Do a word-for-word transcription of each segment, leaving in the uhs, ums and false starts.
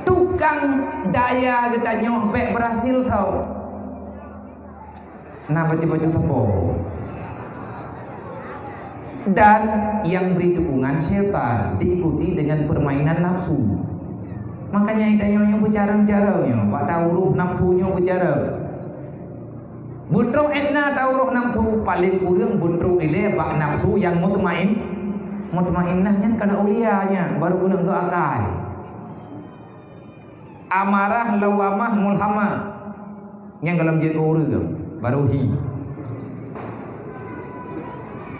Tukang daya geutanyoe bék berhasil tho. Na bacut-bacut sapo. Dan yang beri dukungan syaitan, diikuti dengan permainan nafsu. Makanya geutanyoe nyoe beucareueng-careueng nyoe, bak taurôh nafsu nyoe beucareueng. Beutrok ék na taurôh nafsu, paléng kureueng beutrok ilée bak nafsu nyang mutmain-, mutmainnah nyan kana ulia nyan, baru geuneuk geu akai. Amarah, lawamah, mulhamah. Nyang golom jeuet ureueng, baru hi.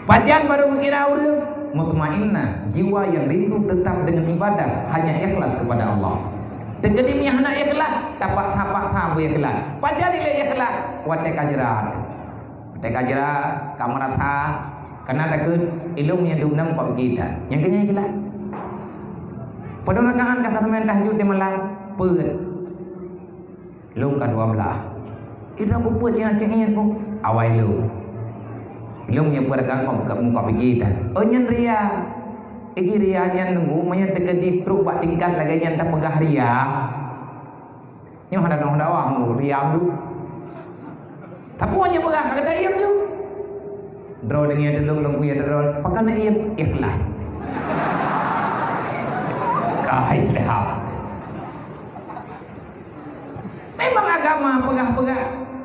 Pajan baru geukira ureueng? Mutmainnah, jiwa yang rindu tetap dengan ibadah, hanya ikhlas kepada Allah. Teukeudi meunyo hana ikhlas, tapaksa-paksa beu ikhlas. Pajan ilée ikhlas? Watée ka jrat. Watée ka jrat, ka meurasa, kana takheun, ilong nyang dum nam kok gita. Nyang keunyan ikhlas. Padum rakaat ka seumayang tahajud di malam, peuet. Lôn ka dua blah. Ida kupeuet nyang cék nyan pun awai lôn. Lôn nyang peuet rakaat kok buka muka pigi dah. Oh, nyan ria. Igi ria nyan nunggu, meunyo teukeudi trok bak tingkat lagée nyan tapeugah ria. Nyoe hana dong dakwah nunggu ria nunggu. Tapi nyan peugah ka gata iem nyoe. Droe deungieng teulông lôn kuye droe, pakon na iem? Ikhlas. Kai lehap. Memang agama peugah-peugah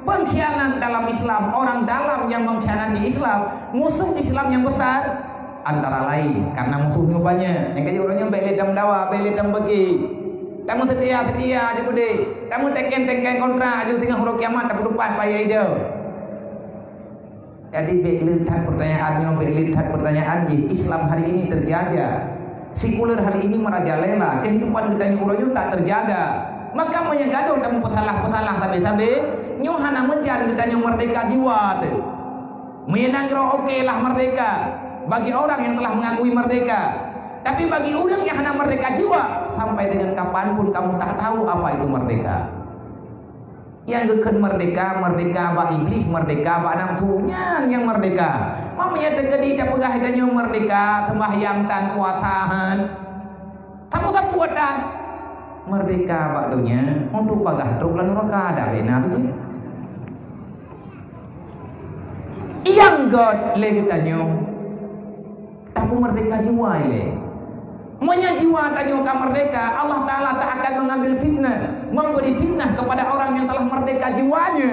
pengkhianat dalam Islam, orang dalam yang mengkhianati Islam, musuh Islam yang besar, antara lain karena musuh nyoe banyak. Nyang keu ureueng nyoe bék lé tameudawa, bék lé tameubeugé. Tameuseutia-seutia aju keudeh, tameuteken-teken kontrak aju singoh uroe kiamat tapeutupat payah ideh. Jadi, bék le that pertanyaan nyoe, bék le that pertanyaan jih. Islam hari ini terjajah. Sekuler hari ini merajalela. Kehidupan geutanyoe uroe nyoe tak terjaga. Maka, meunyo gadoh tameupesalah-pesalah sabe-sabe, nyoe hana meujan geutanyoe merdeka jiwa teuh. Meunyo nanggroe oke lah merdeka bagi orang yang telah mengakui merdeka. Tapi bagi ureueng nyang hana merdeka jiwa, sampai dengan kapan pun kamu tak tahu apa itu merdeka. Nyang geukheun merdeka, merdeka bak iblih, merdeka bak nafsu, nyan nyang merdeka. Meunyo teukeudi tapeugah tanyoe merdeka, sembahyang tan, puasa han. Sapeue-sapeue tan. Merdeka bak donya, untuk bagah trok lam neraka, dak bena biji. Nyang göt lé geutanyoe. Tapi merdeka jiwa ilée. Meunyo jiwa tanyoe ka merdeka, Allah Taala tak akan mengambil fitnah, memberi fitnah kepada orang yang telah merdeka jiwanya.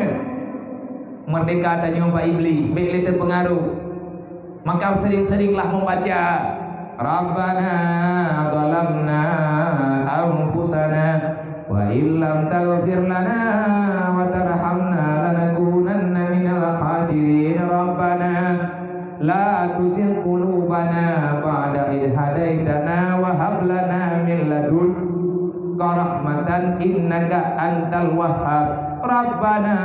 Merdeka tanyoe bak iblih, bék lé teupeungaruh. Maka sering-seringlah membaca, "Rabbana zalamna anfusana wa illam taghfir lana wa tarhamna lanakunanna minal khasirin. Rabbana la tuzigh qulubana ba'da idh hadaitana wa hab lana min ladunka rahmatan innaka antal wahhab. Rabbana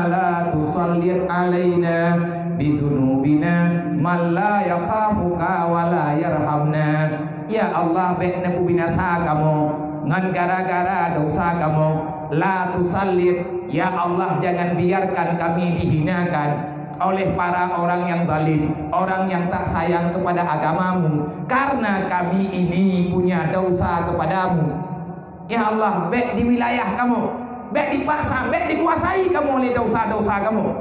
la tusallit alaina bizunubina man la yakhafuka wa la yarhamna." Ya Allah, bék neupubinasa kamoe ngon gara-gara dosa kamoe. La tusallit, ya Allah, jangan biarkan kami dihinakan oleh para orang yang zalim, orang yang tak sayang kepada agamamu, karena kami ini punya dosa kepadamu. Ya Allah, bék di wilayah kamoe, bék dipaksa, bék dikuasai kamoe lé dosa-dosa kamoe,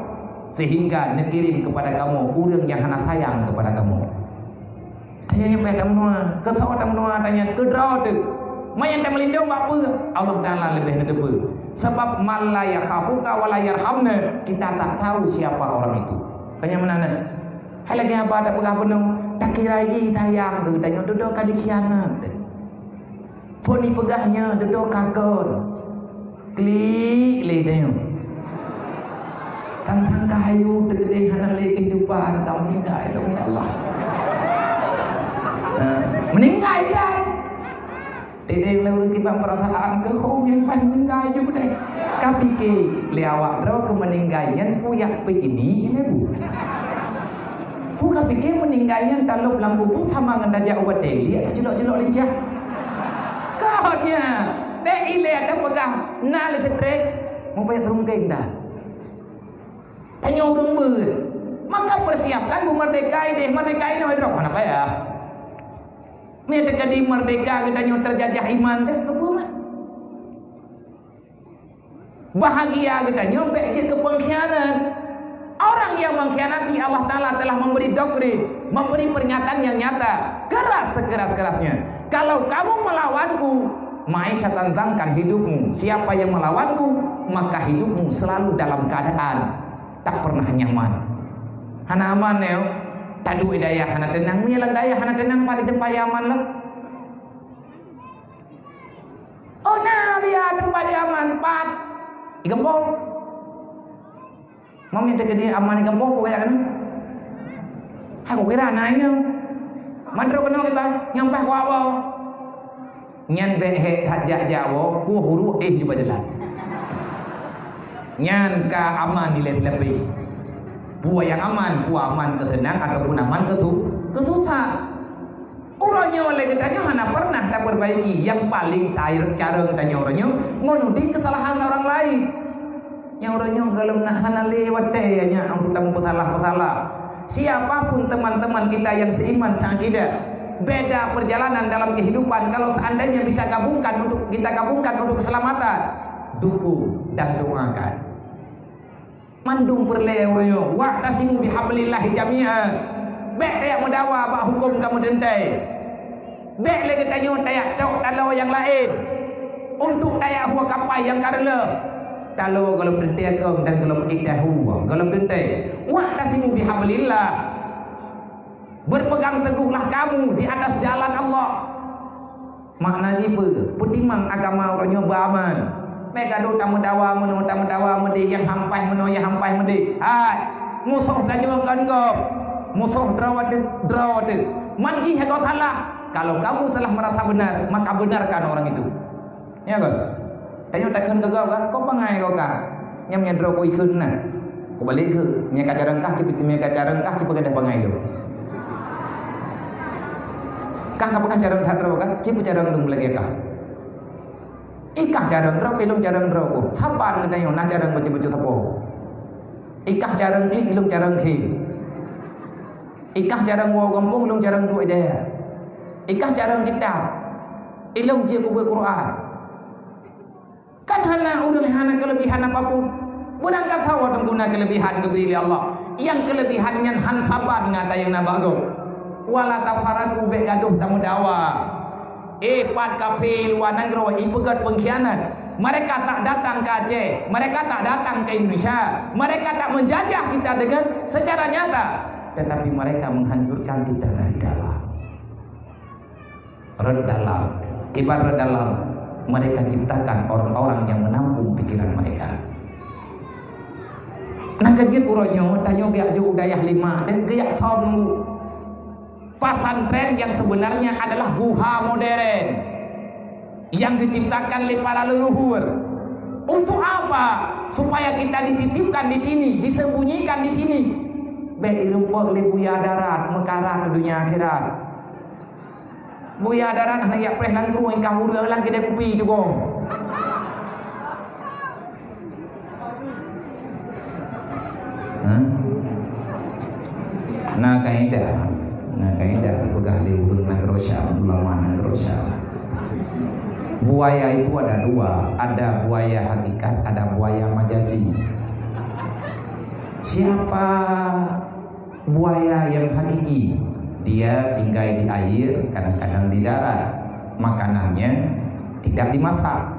sehingga neukirim kepada kamoe ureueng nyang hana sayang kepada kamoe. Tanyoe nyang bék tameunoe, keu soe tameunoe tanyoe, keu droe teuh. Meunyo tameulindong bak peue? Allah Taala leubeh neuteupeue. Sabab man la yakhafuka wa la yarhamna, kita tak tahu siapa orang itu. Kanya meunan. Hai lagée haba tapeugah bunoe, takira jih sayang keu tanyoe, dudoe ka dikhianat. Phon ipeugah nyoe dudoe ka kon. Klik lé tanyoe. Tang-tang ka hayu teukeudeh hana lé kehidupan, ka meuninggai lom, ya Allah. Nah, meuninggai kan? Teudeung lé ureueng kiban peurasaan keu hom nyang paih meuninggai ju deh. Ka pike lé awak droe keu meuninggai nyan puyak pih ini, ini bu. Peue ka pike meuninggai nyan talop lam kubu sama ngon tajak u batée liek, tajulok-julok lincah. Kon nyan, bék ilée tapeugah na lé seutrek, meupayah teurungkeng dah. Tanyoe ureueng beuet. Maka persiapkan beu merdeka ideh, merdeka inoe droe hana payah. Meunyo teukeudi merdeka geutanyoe teujajah iman teuh, keupeue mah? Bahagia geutanyoe bék jeuet keu pengkhianat. Orang yang mengkhianati Allah Ta'ala telah memberi doktrin, memberi peringatan yang nyata, keras sekeras-kerasnya. Kalau kamu melawanku, ma'isatan dhankan hidupmu. Siapa yang melawanku, maka hidupmu selalu dalam keadaan tak pernah nyaman. Hana aman nyoe, taduek dayah hana teunang, meunyoe lam dayah hana teunang, pat di teumpat aman lom. Oh, na biar teumpat aman, pat di gampông. Mami teukeudi aman di gampông, peue kaya keunan? Aku kira na inong. Mandro keunoe kita, nyang paih kuat woe. Nyan bék hék that jak-jak woe, kueh uruek éh juba jalan. Nyan ka aman di lé leubeh. Peue nyang aman, peue aman keu seunang ataupun aman keu su-, keu susah. Uroe nyoe lé geutanyoe hana pernah tapeurbaiki. Nyang paleng cair carông tanyoe uroe nyoe meunuding keusalahan orang laén. Nyang uroe nyoe gohlom na hana lé watée nyan anggota meupeusalah-peusalah. Siapa pun teman-teman kita yang seiman seakidah, beda perjalanan dalam kehidupan, kalau seandainya bisa gabungkan untuk kita gabungkan untuk keselamatan, dukung dan doakan. Mandum peureulée uroe nyoe, wa'tasimu bihablillahi jami'a. Bék tajak meudawa bak huköm kamoe teuntée. Bék lé geutanyoe tajak cok taloe nyang laén untuk tajak hue kapai nyang ka reuloh. Taloe gohlom teuntée kong dan gohlom ék tahu, gohlom teuntée. Wa'tasimu bihablillah. Berpegang teguhlah kamu di atas jalan Allah. Makna jih peue? Peutimang agama uroe nyoe beuaman. Bék gadôh tameudawa meunoe, tameudawa meudéh, nyang hampah meunoe, nyang hampah meudéh. Hai, musoh tanyoe kon gob. Musoh droe teuh, droe teuh. Man jih nyang salah. Kalau kamu telah merasa benar, maka benarkan orang itu. Ya kan? Tanyoe takheun keu gob kan, "Kok bangai kau kah?" Nyang meunyoe droe keu ikheun na. Keubalek keu, meunyoe ka carông kah, cit-, meunyoe ka carông kah, cit peugadôh bangai lom. Kah ka peugah carông that droe kah, cit peucarông dum lagée kah. Ikah carông droe, ilông carông droe keu. Saban geutanyoe na carông bacut-bacut sapo. Ikah carông klik, ilông carông khém. Ikah carông woe gampông, ilông carông duek dayah. Ikah carông kitab, ilông jeuet kubu Quran. Kan hana ureuëng hana keuleubihan apapun. Beurangkat sawa teungku na keuleubihan geubri lé Allah. Nyang keuleubihan nyan han saban ngon ata nyang na bak gob. Wala tafaraqu, bék gadôh tameudawa. Eh, pat kafé luwa nanggroe ipeugét pengkhianat. Mereka tak datang ke Aceh, mereka tak datang ke Indonesia. Mereka tak menjajah kita dengan secara nyata. Tetapi mereka menghancurkan kita dari dalam. Rot dalam, kiban rot dalam, mereka ciptakan orang-orang yang menampung pikiran mereka. Nah, ka jeuet uroe nyoe, tanyoe geujak jok u dayah Limak dan geujak som. Pesantren yang sebenarnya adalah guha modern yang diciptakan oleh para leluhur. Untuk apa? Supaya kita dititipkan di sini, disembunyikan di sini. Bék ireumpok lé buya darat, meukarat di dunia akhirat. Buya darat hana jak preh lam krueng, ikah ureuëng lam keudè kupi juga. Hah? Na kaidah, na kaidah peugah lé ureuëng nanggroe Syam, ulama nanggroe Syam. Buaya itu ada dua, ada buaya hakikat, ada buaya majazi. Siapa buaya yang hakiki? Dia tinggal di air, kadang-kadang di darat. Makanannya tidak dimasak.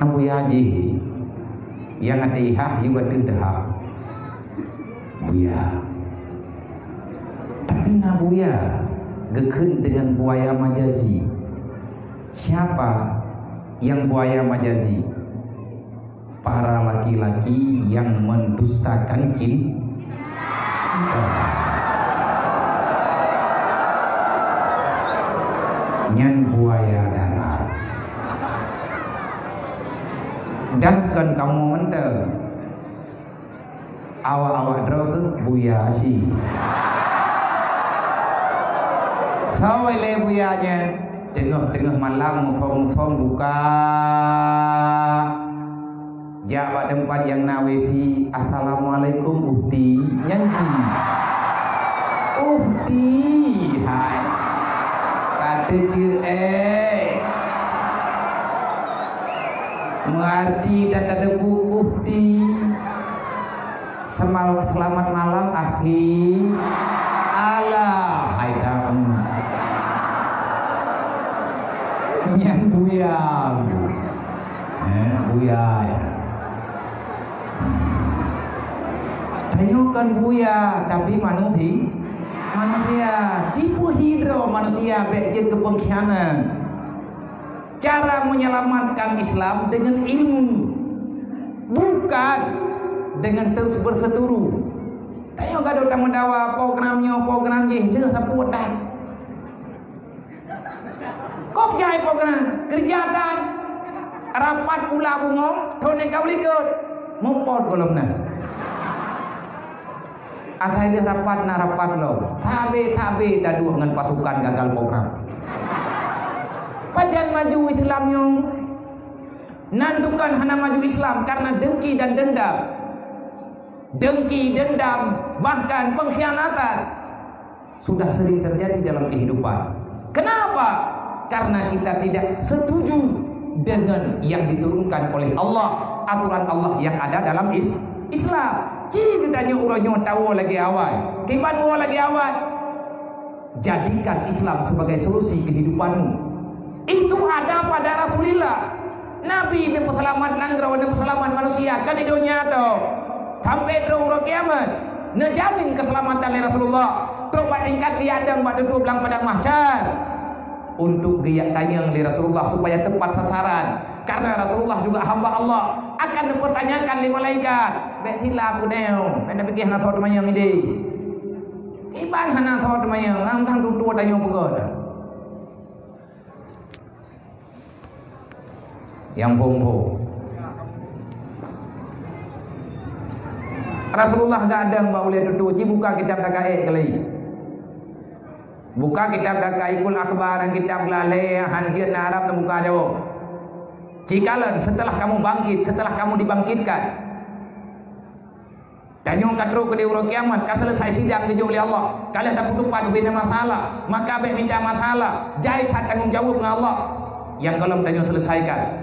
Nah, buya jih, nyang até ihah yue ateueh dahab. Buya. Tapi na buya geukheun dengan buaya majazi. Siapa yang buaya majazi? Para laki-laki yang mendustakan cinta. Nyan buaya darat. Dan kon kamoe mantong. Awak-awak droe keuh buya si. Sawa lé buya nyan, teungoh-teungoh malam musom-musom buka. Jak bak teumpat nyang na wifi, "Assalamualaikum, Ukhti." "Nyan ki?" "Ukhti, hai." Kata ceu, eh. Meuarti dan tateupeue ukhti. Semal-, selamat malam, akhi. Alah, hai kamu. Nyan buya. Eh, buya, ya. Tanyoe kon buya, tapi manusi-, manusia. Cipeuhidroe manusia bék jeuet keu pengkhianat. Cara menyelamatkan Islam dengan ilmu, bukan dengan terus berseteru. Tanyoe gadôh tameudawa program nyoe, program jih, lheueh sapeue that. Kok jai program, keureuja that. Rapat pula bungong, thon nyang ka u likot. Mupot gohlom na. Asai lheueh rapat na rapat lom. Sabe-sabe taduek ngon pasukan gagal program. Pajan maju Islam nyoe? Nan tukang hana maju Islam karena dengki dan dendam. Dengki, dendam, bahkan pengkhianatan sudah sering terjadi dalam kehidupan. Kenapa? Karena kita tidak setuju dengan yang diturunkan oleh Allah, aturan Allah yang ada dalam is-, Islam. Ci geutanyoe uroe nyoe tawoe lagée awai. Kiban woe lagée awai. Jadikan Islam sebagai solusi kehidupanmu. Itu ada pada Rasulullah. Nabi neupeuseulamat nanggroe, neupeuseulamat manusia, kan di donya tu. Sampai trok uroe kiamat, neujamin keselamatan lé Rasulullah. Trok bak tingkat geuyadang bak teutôp lam padang mahsyar. Untuk geuyadang lé Rasulullah supaya tepat sasaran. Karena Rasulullah juga hamba Allah, akan dipertanyakan lé malaikat. Bék silap keunoe, bék neupike hana soe teumanyong idéh. Kiban hana soe teumanyong, lam tang tutoe tanyoe peugah. Nyang phon-phon. Rasulullah gadang bak ulée tutoe, ci buka kitab Daqaiq keulai. Buka kitab Daqaiqul Akhbar, kitab lalée han jeuet na Arab neubuka jaweueb. Cikalon setelah kamu bangkit, setelah kamu dibangkitkan. Tanyoe ka trok keu di uroe kiamat, ka seuleusai sidang geujok lé Allah. Ka lheueh tapeutupat ubena masalah, maka bék mita masalah, jai that tanggong jaweueb ngon Allah nyang gohlom tanyoe seuleusaikan.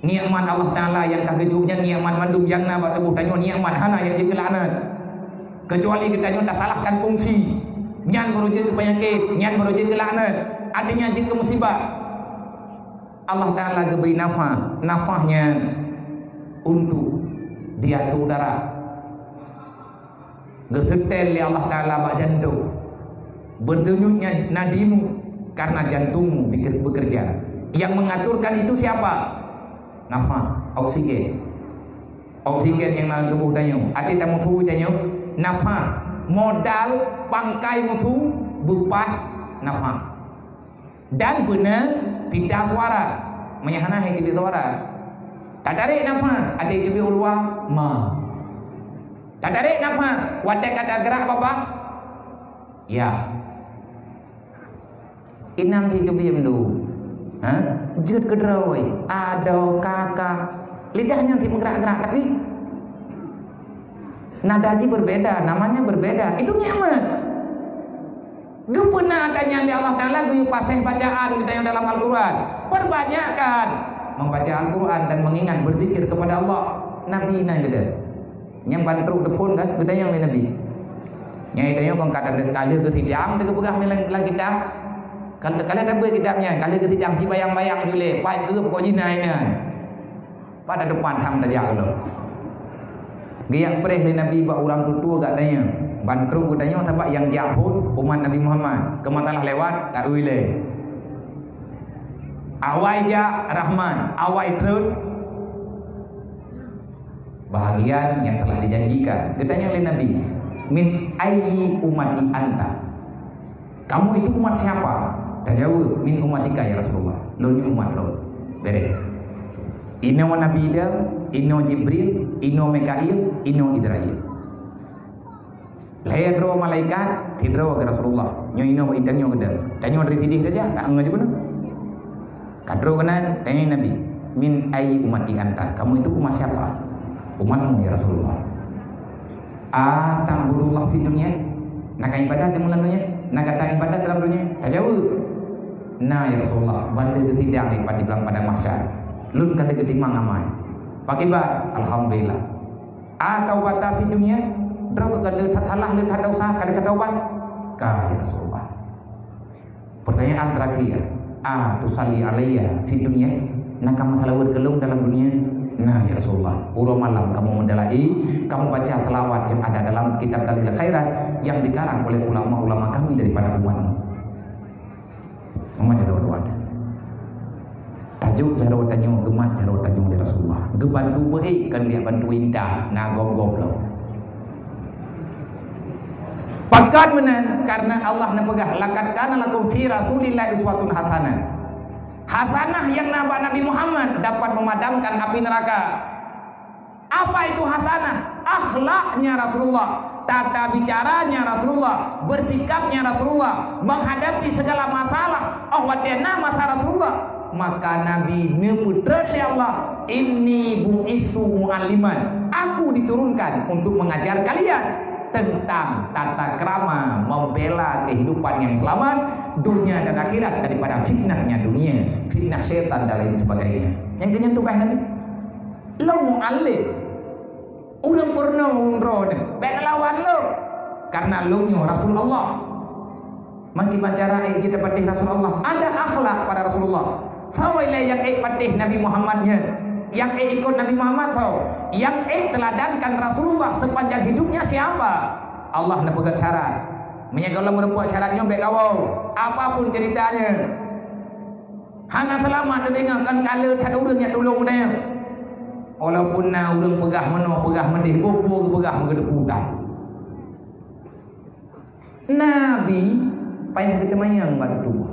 Nikmat Allah Taala nyang ka geujok nyan nikmat mandum nyang na bak tuboh tanyoe nikmat, hana nyang jeuet keu laknat. Keucuali geutanyoe tasalahkan fungsi, nyan baru jeuet keu peunyakét, nyan baru jeuet keu laknat, artinya jeuet keu musibah. Allah Taala geubri nafah, nafah nyan untuk diatu darah. Geuseutém lé Allah Taala bak jantong. Berdenyutnya nadimu karena jantungmu beker-, bekerja. Yang mengaturkan itu siapa? Nafah, oksigen. Oksigen nyang na lam tuboh tanyoe. Até tamusu tanyoe, nafah. Modal pangkai musu beupah nafah. Dan beuna pita suara. Meunyo hana hai teubiet suara. Tatarek nafah, até teubiet u luwa, ma. Tatarek nafah, watée ka tagrak babah, ya. Inong teubiet meundu. Ha? Jeuet keudroe, adoe, ka, ka. Lidah nyan teumeugrak-grak, tapi nada jih berbeda, namanya berbeda. Itu nikmat. Geupeuna ata nyan lé Allah Taala geuyue paséh bacaan geutanyoe dalam Al-Quran. Perbanyakkan membaca Al-Quran dan mengingat berzikir kepada Allah. Nabi na geuda. Nyang ban trok teuphon kan geutanyoe lé Nabi. Nyang geutanyoe kon ka lheueh geusidang teupeugah lam, lam kitab. Kan ka lheueh tabeuet kitab nyan, ka lheueh geusidang sibayang-bayang julée, pai keuh pokok jih na inan. Pada depan tham tajak keudroe. Geujak preh lé Nabi bak ureuëng tutoe geutanyoe. Ban trok geutanyoe sabab nyang jak phon umat Nabi Muhammad. Keu masalah lewat, tak ui lé. Awai jak Rahman, awai treun bahagian yang telah dijanjikan. Geutanyoe lé Nabi, "Min ayyi ummati anta?" Kamu itu umat siapa? Tajaweueb, "Min ummatika ya Rasulullah." Lôn nyoe umat lôn. Beres. Inoe Nabi Adam, inoe Jibril, inoe Mikail, inoe Idrail. Lhée droe malaikat, sidroe keu Rasulullah. Nyoe inoe bak tanyoe geuda. Tanyoe dari sideh saja, tak ngeu jih keunoe. Ka trok keunan, tanyong Nabi, "Min ayyi ummati anta?" Kamu itu umat siapa? "Umatmu ya Rasulullah." "Ata'budullah fid dunya?" Na ka ibadat di mulam dunia? Na gata ibadat dalam dunia? Tajaweueb, "Na ya Rasulullah, ban lheueh geusidang di pad-, di padang mahsyar." Lôn ka lheueh geutimang amai. Pakriban? Alhamdulillah. A taubata fid dunya? Droe ka lheueh that salah, lheueh that desya, ka lheueh taubat? Ka, ya Rasulullah. Pertanyaan terakhir, a tusalli alayya fid dunya? Na kamu salawat keu lôn dalam dunia? Na, ya Rasulullah. Uroe malam kamu meudalai, kamu baca salawat yang ada dalam kitab Dalail Khairat yang dikarang oleh ulama-ulama kami daripada umatmu. Umat jaroe dua. Tajuk jaroe tanyoe, geumat jaroe tanyoe lé Rasulullah. Geubantu beuék, kon geubantu intat, na gob-gob lom. Pakon meunan, karena Allah neupeugah, "Laqad kana lakum fi Rasulillahi uswatun hasanah." Hasanah yang na bak Nabi Muhammad dapat memadamkan api neraka. Apa itu hasanah? Akhlaknya Rasulullah, tata bicaranya Rasulullah, bersikapnya Rasulullah, menghadapi segala masalah. Oh, watée na masa Rasulullah, maka Nabi neupeutrön lé Allah, "Inni bu'istu mu'alliman." Aku diturunkan untuk mengajar kalian tentang tata krama membela kehidupan yang selamat dunia dan akhirat daripada fitnahnya dunia, fitnah syaitan dan lain sebagainya. Nyang keu nyan tugaih Nabi. Lôn mu'allim. Ureuëng peurunoe ureuëng droeneuh, bék neulawan lôn. Karena lôn nyoe Rasul Allah. Meukiban cara ék jeuet patéh Rasul Allah. Ada akhlak pada Rasulullah. Soe ilée nyang ék patéh Nabi Muhammad nyan? Nyang ék ikot Nabi Muhammad soe? Nyang ék teladankan Rasulullah sepanjang hidupnya siapa? Allah neupeugét syarat. Meunyoe gohlom meureumpok syarat nyoe bék kawoe. Apapun ceritanya. Hana seulamat teudeungoe kon kaleue that ureuëng nyang tulông tanyoe. Walaupun na ureuëng peugah meunoe, peugah meudeh, boh-boh geupeugah meugeudeupu that. Nabi payah geuteumanyong bak tutoe.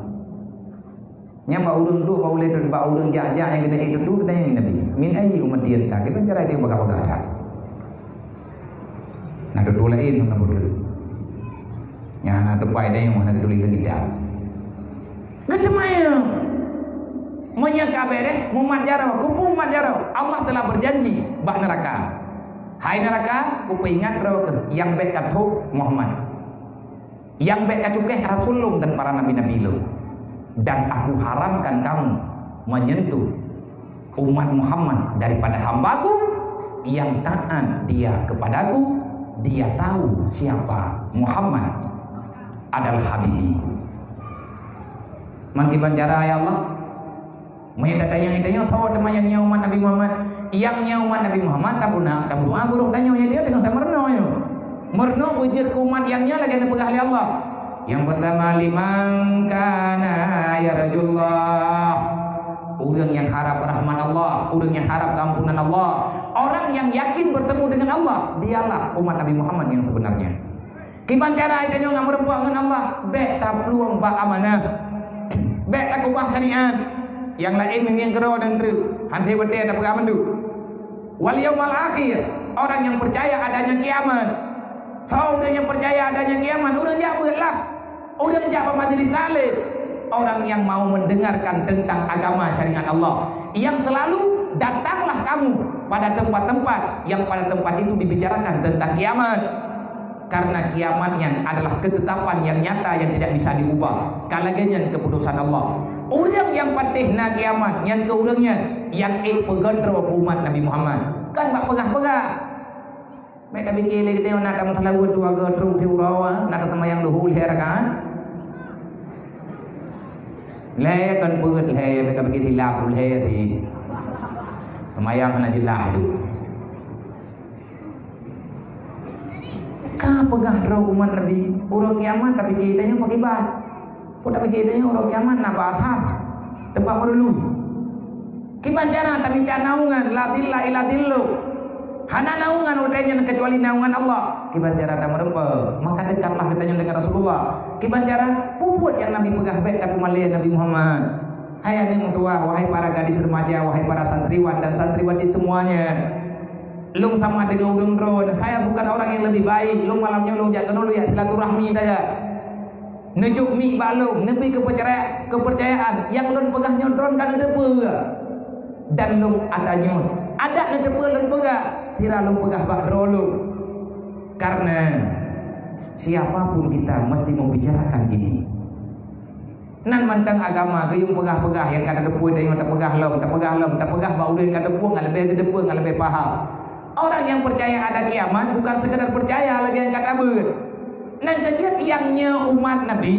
Nyang bak ureuëng duek, bak ulée duek, bak ureuëng jak-jak nyang geuneuk ék tutoe, geuteumanyong Nabi, "Min ayyi ummati anta?" Kiban cara dia bagah-bagah that. Na tutoe laén na beutôi. Nyang na teumpat dayong na geutuléh lam kitab. Geuteumanyong. Meunyoe ka béréh, mumat jaroe, keupeue mumat jaroe? Allah telah berjanji bak neuraka. Hai neuraka, kupeuingat droe keuh nyang bék ka thôk Muhammad. Nyang bék ka cukéh Rasul lôn dan para nabi-nabi lôn. Dan aku haramkan kamu menyentuh umat Muhammad daripada hamba-Ku yang taat dia kepadaku, dia tahu siapa Muhammad adalah habibi. Meukiban cara, ya Allah, meunyoe tatanyong-tanyong, soe teuma nyang nyoe umat Nabi Muhammad? Nyang nyoe umat Nabi Muhammad, tapeuna, tameudoa burok tanyoe, ya dia teungoh tameurunoe nyoe. Meurunoe beujeuet keu umat nyang nyoe lagée neupeugah lé Allah. Yang pertama, liman kana yarjullah. Ureuëng nyang harap rahmat Allah, ureuëng nyang harap keampunan Allah, orang yang yakin bertemu dengan Allah, dialah umat Nabi Muhammad yang sebenarnya. Kiban cara tanyoe ngon meureumpok ngon Allah, bék taplueng bak amanah. Bék takeubah syariat. Nyang laén meungieng keudroe dan treuk, hana watée tapeugah mandum. Wal yaumal akhir, orang yang percaya adanya kiamat. Soe ureuëng nyang percaya adanya kiamat, ureuëng jak beuet lah. Ureuëng jak bak majlis taklim, orang yang mau mendengarkan tentang agama syariat Allah, yang selalu datanglah kamu pada tempat-tempat yang pada tempat itu dibicarakan tentang kiamat. Karena kiamat nyan adalah ketetapan yang nyata yang tidak bisa diubah. Ka lagée nyan keputusan Allah. Ureuëng nyang patéh na kiamat, nyan keuh ureuëng nyan nyang ék peugondroe umat Nabi Muhammad. Kon bak peugah-peugah. Bék tapike lé geutanyoe na tameuseulaweuet dua goe trok siuroe, na taseumayang luhô lhée rakaat. Lhée kon peuet lhée, bék tapike silap lhée di. Seumayang hana jeulaih tu. Ka peugah droe umat Nabi, uroe kiamat tapike tanyoe pakiban. Peue tapike tanyoe uroe kiamat na bak asab, teumpat meureuloh. Kiban cara tamita naungan, la dhilla illa dhilluh. Hana naungan watée nyan keucuali naungan Allah. Kiban cara tameureumpok, maka dekatlah geutanyoe dengan Rasulullah. Kiban cara, peue buet nyang Nabi peugah bék tapeumalée Nabi Muhammad. Hai aneuk meutuwah, wahai para gadis remaja, wahai para santriwan dan santriwati semuanya. Lôn sama deungon ureuëng droe, saya bukan orang yang lebih baik. Lôn malam nyoe lôn jak keunoe lôn jak silaturahmi saja. Neujok miek bak lôn, neubri keupeurcaya-, keupeurcayaan nyang lôn peugah nyoe droe ka neuteupeue. Dan lôn ata nyoe, adak neuteupeue lôn peugah, sira lôn peugah bak droe lôn. Karena siapa pun kita mesti membicarakan ini. Nan mantong agama geuyue peugah-peugah nyang ka teupeue, tanyoe tapeugah lom, tapeugah lom, tapeugah bak ureuëng ka teupeue ngon leubeh geudeungoe, ngon leubeh paham. Orang yang percaya ada kiamat bukan sekadar percaya lagée nyang ka tabeuet. Nan keujeuet nyang nyoe umat Nabi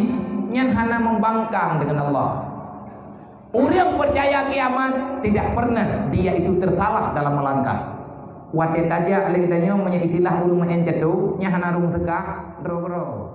nyan hana membangkang dengan Allah. Ureuëng percaya kiamat tidak pernah dia itu tersalah dalam melangkah. Watée tajak lé geutanyoe meunyoe istilah ureuëng meu'en cato, nyan hana rhueng seukah, droe-droe.